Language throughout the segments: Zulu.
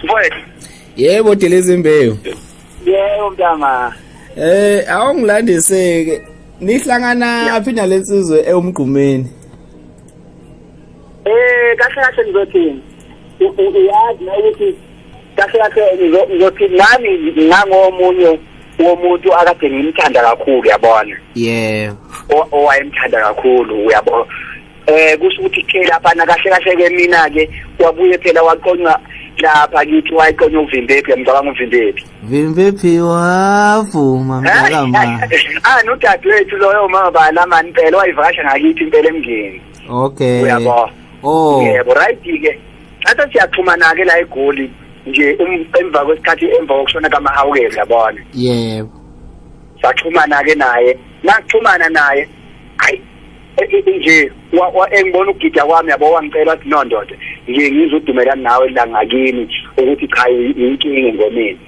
Mfowethu. Yebo Delizimbewu. Yebo mntama. Awungilandiseke. Nihlangana phi nalensizwe ewumgqumeni? Kahle kahle ngizothini? Uyazi ukuthi kahle kahle ngizothi nami ngangomunye womuntu akade ngimthanda kakhulu, yabona. Yebo. Owayemthanda kakhulu, uyabo. Kusho ukuthi ke lapha na kahle kahle ke mina ke wabuye phela waqonywa lapha kithi, wayiqonywa uVimbephi, ngicabanga uVimbephi. Vimbephi wavuma mntakama. Nodadewethu loyo mama balamani impela wayivakasha ngakithi impela emngeni. Okay. Uyabo. Oh. Yebo, right ke. Thatha siyaxhumana ke la eGoli nje emva kwesikhathi, emva kokushona kaMahawukela, yabona. Yebo. Saxhumana ke naye. Naxhumana naye. Hayi nje engibona ukugida kwami, yabo, wangicela wathi no ndoda, nje ngizodumelana nawe la ngakini ukuthi cha inkinga engomeni.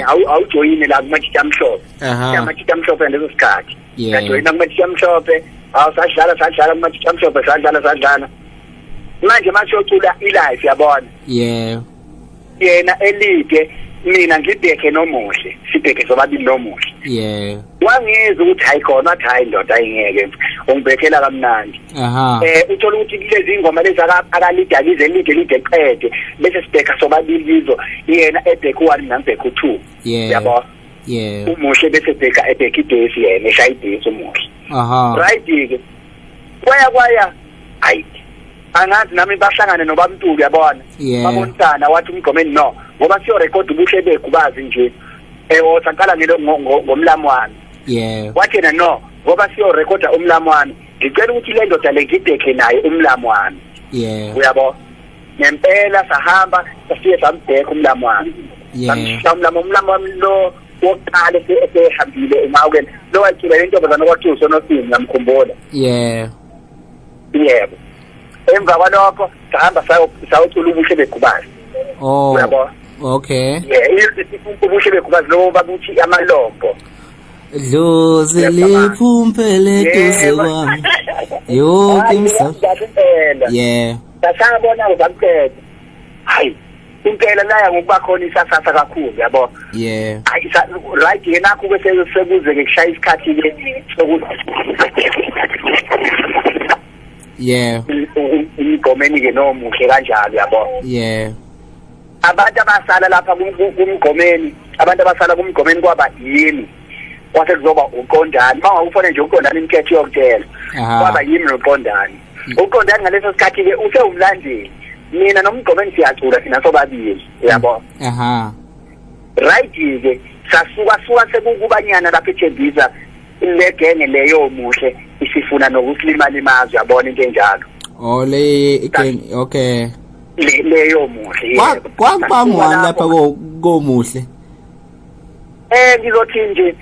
Awujoyine la kuMatshitshi Amhlophe. Amatshitshi Amhlophe ngaleso sikhathi. Ngajoyina kuMatshitshi Amhlophe, awu sadlala kuMatshitshi Amhlophe, sadlala. Manje masiyocula i-live, yabona. Yebo. Yena elide, mina ngibheke nomuhle, sibheke sobabili nomuhle. Yebo. Wangizwa ukuthi hayi khona, wathi hayi ndoda ayingeke ungibhekela kamnandi. Uthola ukuthi kulezi ingoma lezi akalida lize lide lide qede bese sibheka sobabili kizo, yena ebheka u1 mina ngibheka u2. Yabo. Yebo. Umuhle bese bheka ebheka idesi, yena eshaya idesi umuhle. Right ke. Kwaya hayi angazi nami bahlangane noBamntulu, yabona. Babonisana wathi umgqomeni no ngoba siyo record ubuhle begubazi nje. Osaqala ngelo ngomlamu wami. Yebo. Wathi yena no ngoba siyo recorda umlamu wami, ngicela ukuthi le ndoda le ngibheke naye umlamu wami. Yebo. Uyabo. Ngempela sahamba safike sambheka umlamu wami. Yebo. Samshaya umlamu wami lo wokuqala esehambile uMawukela lo wacula le ntombazane kwathiwa uSonosini, ngiyamkhumbula. Yebo. Yebo. Emva kwalokho sahamba sayocula ubuhle begubazi. Oh. Uyabo. Okay. Yeah, ubuhle begubazi lo babuthi amalombo. Dlozi liphumpele eduze kwami. Yonke imsa. Yeah. Sasabona uzamqeda. Hayi, impela laya ngokuba khona isasasa kakhulu, yabo. Yeah. Hayi right ke nakho ke sekuze ke kushaya isikhathi ke sokuthi Yeah. Imigqomeni ke nomuhle kanjalo, yabo. Yeah. Abantu abasala lapha kumgqomeni, abantu abasala kumgqomeni kwaba yimi. Kwase kuzoba uqondani. Mawufone nje uqondani imithetho yokutshela. Kwaba yimi noqondani. Uqondani ngaleso sikhathi ke usewumlandeli. Mina nomgqomeni siyacula thina sobabili, uyabo. Right ke sasuka suka sekukubanyana lapha eThembisa le genge leyo muhle isifuna nokusilimalimaza, uyabona into enjalo. Oh le gang, okay. Leyo muhle. Kwakubangwani lapha komuhle? Ngizothi nje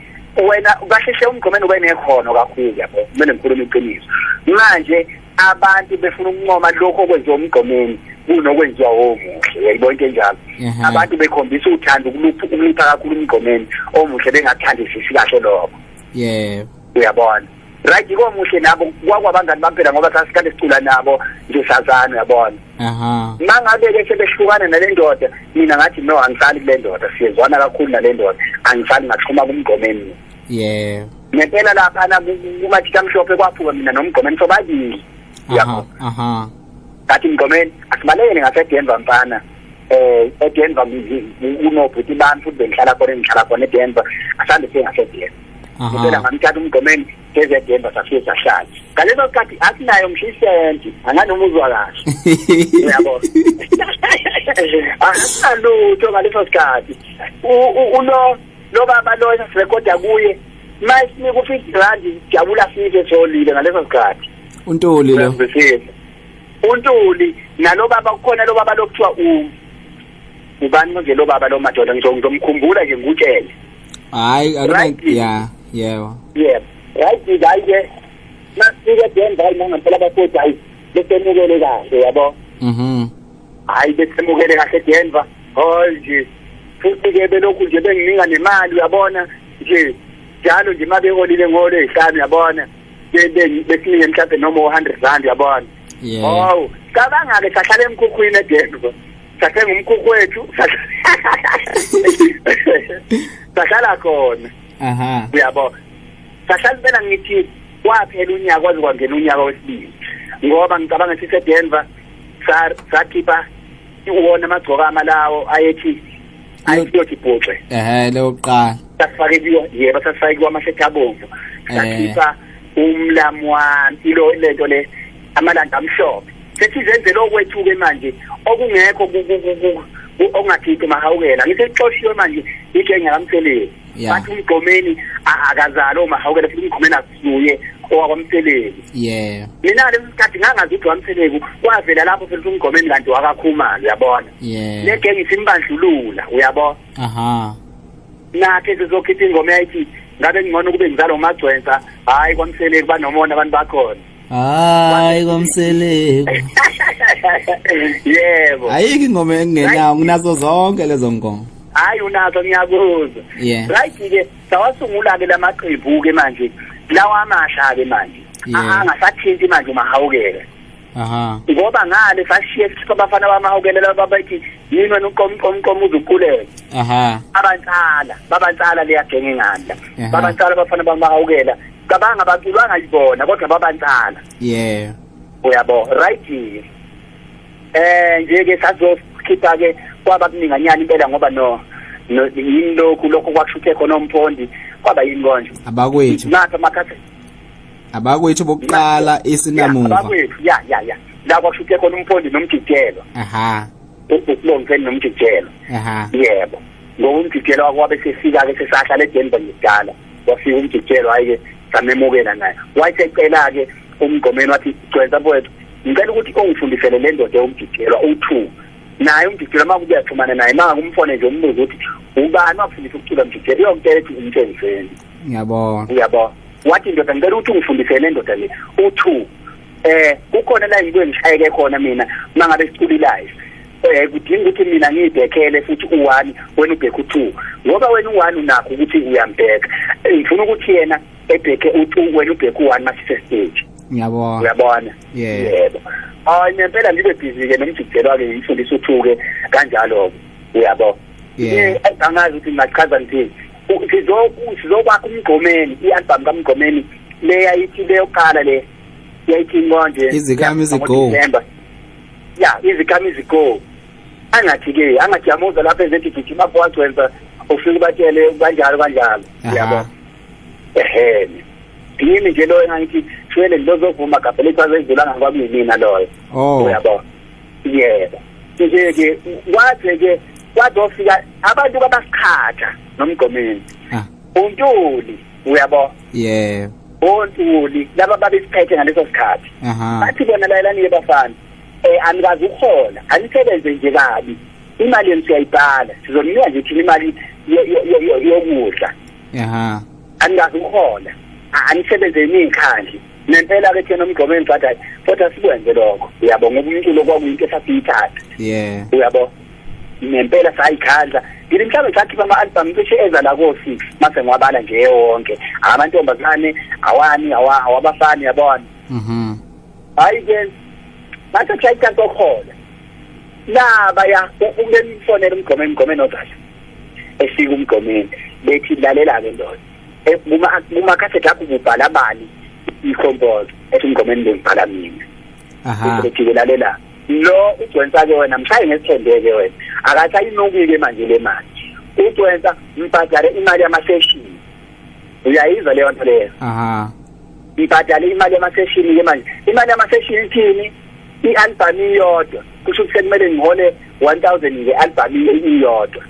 wena kahle umgqomeni ube nekhono kakhulu, yabo. Kumele ngikhulume iqiniso. Manje abantu befuna ukuncoma lokho okwenziwa umgqomeni kunokwenziwa omuhle, uyayibona into enjalo. Abantu bekhombisa uthando ukulipha kakhulu umgqomeni, omuhle bengathandisisi kahle lokho. Yebo. Uyabona. Right komuhle nabo kwakwabangani bampela ngoba sasikade sicula nabo nje sazana, uyabona. Mangabe ke sebehlukana nale ndoda, mina ngathi no angisali kule ndoda, siyezwana kakhulu nale ndoda, angisali, ngaxhuma kumgqomeni. Yebo. Ngempela lapha na kuMatshitshi Amhlophe kwaphuka mina nomgqomeni sobabili. Uyabo. Ngathi mgqomeni asibalekele ngaseDenver mfana. eDenver kunobhuti bami futhi bengihlala khona, engihlala khona eDenver, asambe siye ngaseDenver. Ngempela ngamthatha umgqomeni seze eDenver safike sahlala. Ngaleso sikhathi asinayo ngisho isenti, anganomuzwa kahle. Uyabo. Asinalutho ngaleso sikhathi. Ulo lo baba lo esirekoda kuye mayisinika u50 rand jabula sife solile ngaleso sikhathi. uNtuli lo. uNtuli nalo baba kukhona lo baba lokuthiwa ubani manje lo baba lo madoda, ngizomkhumbula nje ngikutshele. Hayi akuna, yeah, yebo. Yebo. Right hayi ke masifike eDenver nangempela bafowethu hayi besemukele kahle, yabo. Hayi besemukele kahle eDenver. Hayi nje futhi ke belokhu nje bengininga nemali, uyabona nje njalo nje mabeholile ngolo ezihlanu, uyabona. Besinike mhlawumbe noma 100 rand, uyabona. Yeah. Oh, cabanga ke sahlala emkhukhwini eDenver. Sathenga umkhukhu wethu, sahlala khona. Uyabo, sahlala impela, ngithi kwaphela unyaka kwaze kwangena unyaka wesibili, ngoba ngicabanga siseDenver sakhipha iwona amagcokama lawo ayethi ayiyothi bhuxe. Lokuqala. Sasifake kuyo, yebo, sasifake kuwo amashethi abomvu, sakhipha umlamu wami, ilo lento le, amalanda amhlophe. Sesizenzela okwethu-ke manje okungekho okungakhiphi mahawukela. Ngisexoshiwe manje igenge kaMseleku. Bathi uMgqomeni akazali omahawukela, futhi uMgqomeni akusuye owakwaMseleku. Mina lesi sikhathi ngangazi ukuthi waMseleku, kwavela lapho phela uMgqomeni kanti wakaKhumalo, uyabona. Le genge isimbandlulula, uyabo. Nakhe sizokhipha ingoma yayithi ngabe ngcono kube ngizalwa uMagcwensa. Hhayi, kwaMseleku banomona abantu bakhona. Hayi, kwaMseleku. Yebo. Ayikho ingoma engingenawo, nginazo zonke lezo ngoma. Hayi, unazo, ngiyakuzwa. Right ke, sawasungula-ke lamaqembu-ke manje lawa amasha-ke manje angasathinti manje umahawukela. Ngoba ngale sashiye sikhipha abafana bamahawukela laba bathi yini wena uqomqomqom uze uquleke. Abantsala babantsala leya genge ngandla. Babantsala abafana bamahawukela, cabanga baculwanga yibona kodwa babantsala. Uyabo, right, nje ke sazokhipha ke, kwaba kuninganyana impela, ngoba no yini lokhu lokho kwakushuthe khona uMphondi, kwaba yini konje? Abakwethu. Nakho amakhathi. Abakwethu bokuqala isinamuva. Abakwethu, ya, la kwakushuthe khona uMphondi nomjijelwa. Ukulongiseni nomjijelwa. Yebo, ngoba umjijelwa kwabe sefika ke, sesahlala eDenver ngidala, wafika umjijelwa, hayi ke, samemukela naye. Wayesecela ke uMgqomeni, wathi, "Gcwensa mfowethu, ngicela ukuthi ungifundisele le ndoda yomjijelwa u2." Naye umjijelwa uma kube uyaxhumana naye, uma kumfone nje umbuzo ukuthi ubani wakufundisa ukucula mjijelwa, uyokutshela ukuthi umtshengiseni. Ngiyabona. Uyabo, wathi, "Ndoda, ngicela ukuthi ungifundisele le ndoda le u2. Kukhona la ngikuye ngishayeke khona mina mangabe sicula live, kudinga ukuthi mina ngiyibhekele futhi u1, wena ubheke u2, ngoba wena u1 unakho ukuthi uyambheka. Ngifuna ukuthi yena ebheke u2, wena ubheke u1 masise stage." Ngiyabona. Uyabona? Yeah. Yebo, hayi, ngempela ngibe busy ke nomjijelwa ke, ngifundisa u2 ke kanjalo, uyabo. Angazi ukuthi ngingachaza ngithini. Sizokwakha uMgqomeni, i-album kaMgqomeni le yayithi leyoqala le yayithi konje? Izikami Izigo. December. Ya, Izikami Izigo. Angathi ke angathi yamuza lapha ezethi gijima bwagcwenza, ufike ubatshele kanjalo kanjalo. Uyabo, ehe, yimi nje lo engangithi shwele lozovuma gabhele ichaza edlula ngakwakuyimina loyo. Uyabo, yebo, nje ke kwaze ke kwazofika abantu abasikhatha noMgqomeni. UNtuli, uyabo. ONtuli laba babesiphethe ngaleso sikhathi. Bathi bona, "Lalelani bafana, anikazi ukuhola, anisebenze nje kabi, imali yenu siyayibhala, sizoninika nje thina imali yokudla. Anikazi ukuhola, anisebenze niyikhandli." Nempela ke thina uMgqomeni sathi, "Hayi, kodwa sikwenze lokho," uyabo, ngoba umculo kwakuyinto esasiyithatha. Uyabo, nempela sayikhandla. Ngithi mhlawumbe sakhipha ama-album cishe eza la ko-6, mase ngiwabala nje wonke, amantombazane awani, awabafana, yabona. Hayi ke, mase kushaya isikhathi sokuhola laba ya ubemfonela uMgqomeni, uMgqomeni ozala efika uMgqomeni, bethi, "Lalela-ke ndoda, kumakhasethi akho ububhala bani i-compose?" Ethi uMgqomeni, "Bengibhala mina." Bethi-ke, "Lalela, lo ugcwensa-ke wena mshaye ngesithembe-ke wena, akathi ayinuki-ke manje le mali, ugcwensa mbhadale imali yama-session." Uyayizwa leyo nto leyo? Mbhadale imali yama-session-ke manje. Imali yama-session ithini? I-album iyodwa, kusho ukuthi sekumele ngihole 1000 nge-album iyodwa.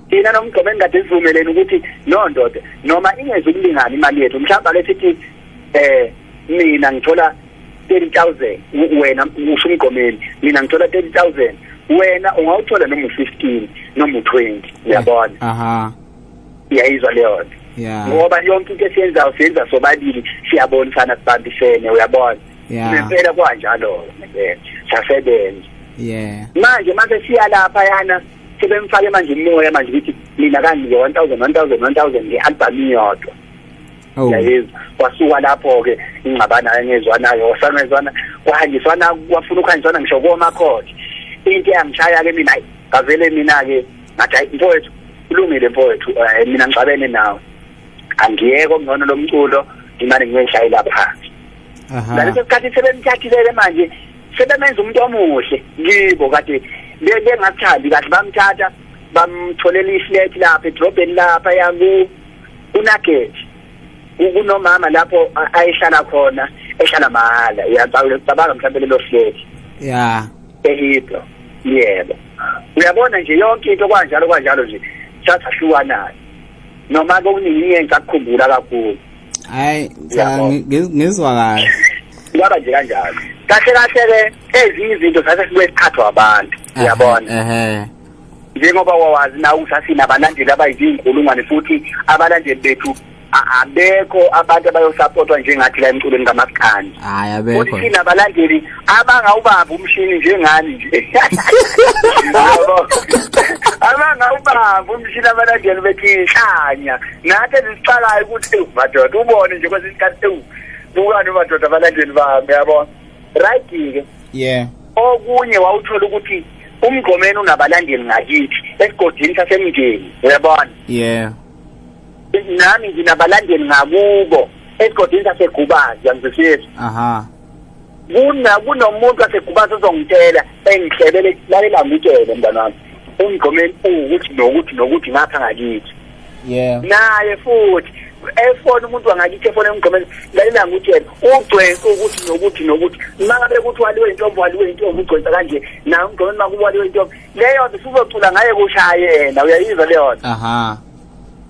Thina noMgqomeni kade sivumelene ukuthi no ndoda, noma ingeze ukulingana imali yethu, mhlawumbe ake sithi mina ngithola 30,000, wena usho uMgqomeni, mina ngithola 30,000, wena ungawuthola noma u15 noma u20, uyabona. Iyayizwa leyo nto? Ngoba yonke into esiyenzayo siyenza sobabili, siyabonisana, sibambisene, uyabona. Ngempela kwanjalo, ngempela sasebenza. Manje mase siya lapha yana, sebemfake manje umoya manje ukuthi mina kanginike 1000 1000 1000 nge-album iyodwa. Uyayizwa? Kwasuka lapho-ke ingxabano, ayengezwanayo, wasangezwana, kwahanjiswana, kwafuna ukuhanjiswana ngisho komakhoti. Into eyangishaya ke mina, hayi, ngavele mina ke ngathi, hayi mfowethu, kulungile mfowethu, mina ngixabene nawe, angiyeko, ngcono lo mculo ngimane ngiyoyishayela phansi. Ngaleso sikhathi sebemthathile manje, sebemenza umuntu omuhle kibo, kade bengakuthandi kahle. Bamthatha bamtholela iflat lapha edrobheni lapha yaku uNugget, kunomama lapho ayehlala khona, ehlala mahhala. Uyacabanga mhlawumbe lelo flat eHibro. Yebo, uyabona nje yonke into kanjalo kanjalo nje, sasahlukanayo noma kokuningi ngiye ngisakukhumbula kakhulu. Hayi cha, ngizwa kahle. Kwaba nje kanjalo kahle kahle ke, ezinye izinto sase sibuye sithathwa abantu, uyabona. Njengoba wawazi nawe, sasinabalandeli abayizinkulungwane, futhi abalandeli bethu abekho abantu abayosupportwa njengathi la emculweni kamaskandi. Hayi, abekho. Futhi sinabalandeli abangawubamba umshini njengani nje. Yabo. Abangawubamba umshini abalandeli bethi inhlanya. Nathi esicalayo ukuthi ewu madoda, ubone nje kwesinye isikhathi, ewu bukani madoda abalandeli bami, yabo. Right ke. Okunye wawuthola ukuthi umgqomeni unabalandeli ngakithi esigodini sasemngeni, uyabona. Nami nginabalandeli ngakubo esigodini saseGubazi, yangizwisisa. Kuna kunomuntu waseGubazi ozongitshela engihlebele, lalela ngitshele mntwana wami, umgqomeni uwukuthi nokuthi nokuthi ngapha ngakithi. Naye futhi efona umuntu wangakithi, efona emgqomeni, lalela ngutshele, ugcwensa ukuthi nokuthi nokuthi, mangabe kuthi waliwe intombi, waliwe intombi, ugcwensa kanje naye umgqomeni, makuwaliwe intombi leyo nto usuzocula ngaye kushaya yena, uyayizwa leyo nto.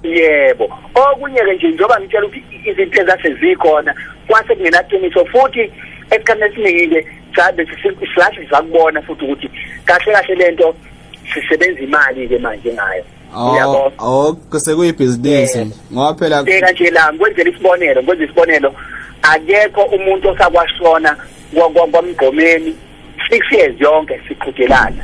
Yebo, okunye ke nje, njengoba ngitshela ukuthi izinto ezasezikhona kwase kungenaqiniso, futhi esikhathini esiningi ke sabe silahle sakubona futhi ukuthi kahle kahle lento sisebenza imali ke manje ngayo. Oh, oh, sekuyibhizinisi ngoba phela Bheka nje la, ngikwenzela isibonelo, ngikwenza isibonelo, akekho umuntu osakwashona kwamgqomeni 6 years yonke siqhudelana.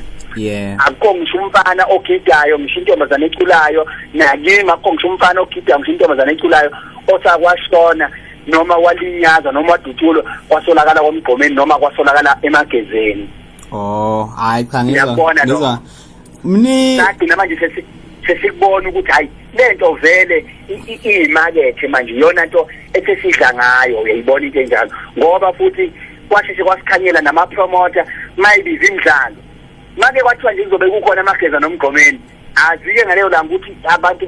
Akukho ngisho umfana ogidayo, ngisho intombazane eculayo, nakimi akukho ngisho umfana ogidayo, ngisho intombazane eculayo osakwashona noma walinyaza noma wadutshulwa kwasolakala kwamgqomeni noma kwasolakala emagezeni. Oh, hayi cha, ngizwa. Uyakubona lokho? Ngizwa mni. Sagcina manje sesikubona ukuthi hayi, lento vele iyimakethe manje, iyona nto esesidla ngayo, uyayibona into enjalo, ngoba futhi kwasheshe kwasikhanyela nama-promoter mayibiza imidlalo, make kwathiwa nje kuzobe kukhona amageza nomgqomeni, azike ngaleyo langa ukuthi abantu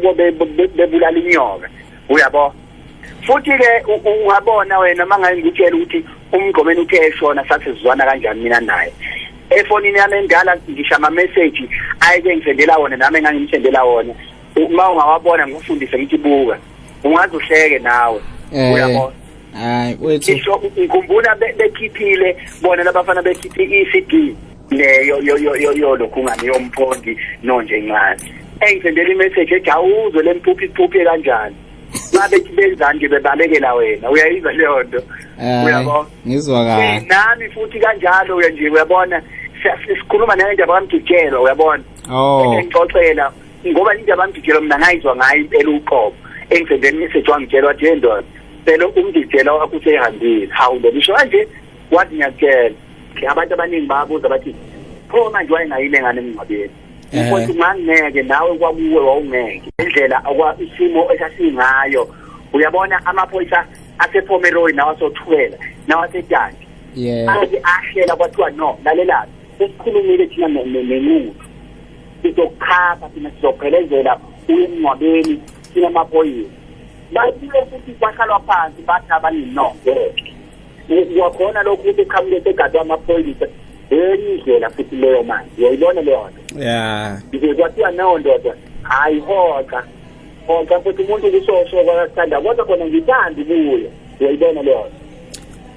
bebulala inyoka, uyabo. Futhi-ke ungabona wena uma ngaye ngikutshela ukuthi umgqomeni uthe eshona sathi sizwana kanjani mina naye. Efonini yami endala ngisho ama-message ayeke ngisendela wona, nami engangimsendela wona, uma ungawabona ngikufundise ngithi buka, ungaze uhleke nawe, uyabona. Hayi wethu. Ngisho ngikhumbula bekhiphile bona labafana, bekhiphe i-CD leyo yo yo yo yo lokhungane yomphondi nonje ncane, engisendela imessage ethi awuzwe lempuphi iphuphe kanjani, babethi benzani nje, bebalekela wena, uyayizwa leyo nto, uyabo. Ngizwa kahle. Nami futhi kanjalo uya nje, uyabona, sikhuluma nendaba kamjijelwa, uyabona. Engixoxela ngoba indaba kamjijelwa mina ngayizwa ngayo impela uqobo, engisendela imessage wangitshela, wathi, hey ndoda, phela umjijelwa wakho usehambile. Hawu ndoda, isho kanje? Wathi ngiyakutshela, abantu abaningi bayabuza bathi pho manje wayengayile ngane emngcwabeni? Mfowethu, ngangeke nawe kwakuwe wawungeke indlela akwa isimo esasingayo, uyabona, amaphoyisa asePomeroy nawasothukela nawasedandi athi ahlela, kwathiwa no, lalela, sesikhulumile thina nenquthu, sizokukhapha thina, sizophelezela uye emngcwabeni thina amaphoyisa. Babuye futhi kwahlalwa phansi, bathi abanye no, ngeke kwakhona lokhu ukuthi uqhamuke segadwe amaphoyisa, enye indlela futhi leyo manje, uyayibona leyo nto. Nje kwathiwa nawo ndoda, hayi, hoxa hoxa futhi umuntu kusosho kwakathanda, kodwa khona ngithanda kuye, uyayibona leyo nto.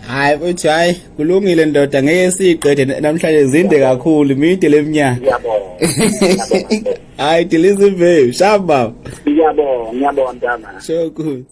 Hayi futhi, hayi kulungile ndoda, ngeke siyiqede namhlanje, zinde kakhulu, mide leminyaka. Ngiyabonga, ngiyabonga. Hayi, dilisa imbewu shamba. Ngiyabonga, ngiyabonga ntama. Sho good.